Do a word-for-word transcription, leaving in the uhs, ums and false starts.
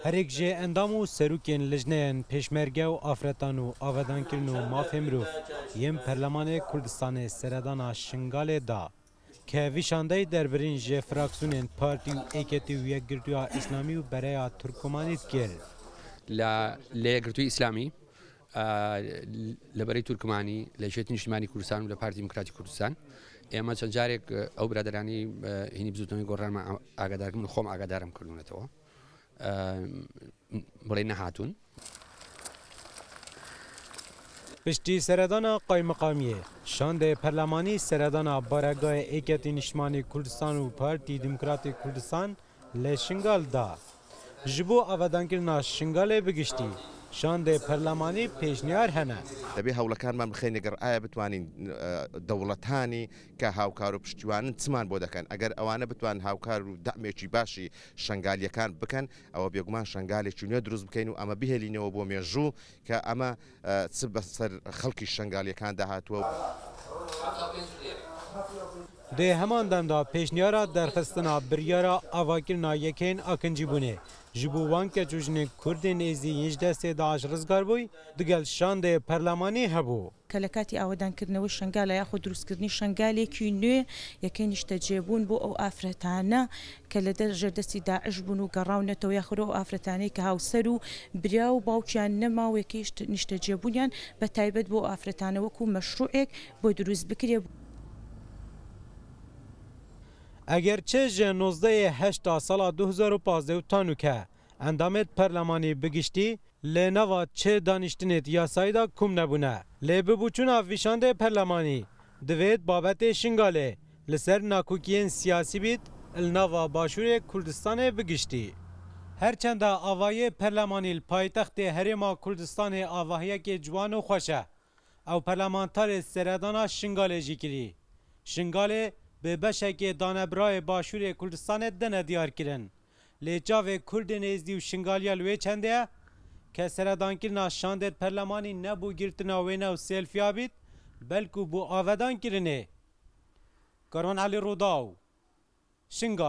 Herêk jê endam û serokên lijneyên pêşmerge û afretan û avedankirin û mafê mirov yên Perlemanê Kurdistanê seredana Şingalê da. Ke vî şandeyî derbirîn ji fraksiyonên Partî û Êketî û Yekgirtûya Îslamî û Bereya Turkomanî dikir. لە لە یەکگرتووی ئیسلامی، ئە، لە بەرەی تورکمانی، لە یەکێتی نیشتیمانی کوردستان و لە پارتی دیموکراتی کوردستان. ئێمە چەند جارێک، ئە، ئەو برادەرانی، ئە، هینی بزوتنەوەی گۆڕانمان ئا-، ئاگادارکردن، خۆم ئاگادارم کردوونەتەوە. ئە، بڵێ نەهاتوون. Piştî seredana qaymeqamiyê, şandê perlemanî seredana baregahê Êketî Niştimanî Kurdistan û Partî Demokratî Kurdistan li Şingal da. Ji bo avadankirina Şingalê bi giştî, şandê perlemanî pêşniyar hene. دەبێ هەوڵەکانمان بخەینە گەڕ ئایا بتوانین دەوڵەتانی کە هاوکار و پشتیوانن چمان بۆ دەکەن؟ ئەگەر ئەوانە بتوانن هاوکار و دەعمێکی باشی شەنگالییەکان بکەن، ئەوە بێگومان شەنگالێکی نوێ دروست بکەین و ئەمە بهێلینەوە بۆ مێژوو کە ئەمە چ بەسەر خەڵکی شەنگالییەکاندا هاتووە و Di heman dem de pêşniyara derxistina biryara avakirina yekeyên akincîbûnê ji bo wan keç û jinên Kurdên Êzî yên ji destê DAIŞ rizgar bûy, digel şandê perlemanî hebû. کە لە کاتی ئاوەدانکردنەوەی شەنگالا یاخود دروستکردنی شەنگالێکی نوێ یەکەی نیشتەجێبوون بۆ ئەو ئافرەتانە کە لە دەر ژێردەستی داعش بوون و گەڕاونەتەوە یاخود ئەو ئافرەتانەی کە هاوسەر و برا و باوکیان نەما و یەکەی نیشتەجێبوونیان بە تایبەت بۆ ئەو ئافرەتانە وەکو مەشروعێک بۆ دروست بکرێ. Eger çi ji nozdehê heşta sala du hezar û pazdeh û tanûke endamêt perlemanî bi giştî li nava çi danîştinêt yasayî de kom nebûne. Lê bi boçûna vî şandê perlemanî divêt babetê Şingalê li ser nakokiyên siyasî bît li nava Başûrê Kurdistanê bi giştî. Her çenda avayê perlemanî li paytextê Herêma Kurdistanê avahiyekê ciwan û xweş e. Ew perlemantarê seredana Şingalê jî kirî. Şingalê bi beşekê danebirayê Başûrê Kurdistanê dene diyar kirin. Lê çavê Kurdên Êzdî û Şingaliya li wê çendê ye ke seredankirina şandêt perlemanî ne bo girtina wêne û selfiya bît, belkû bo avedankirinê. Karwan Elî Rûdaw, Şingal.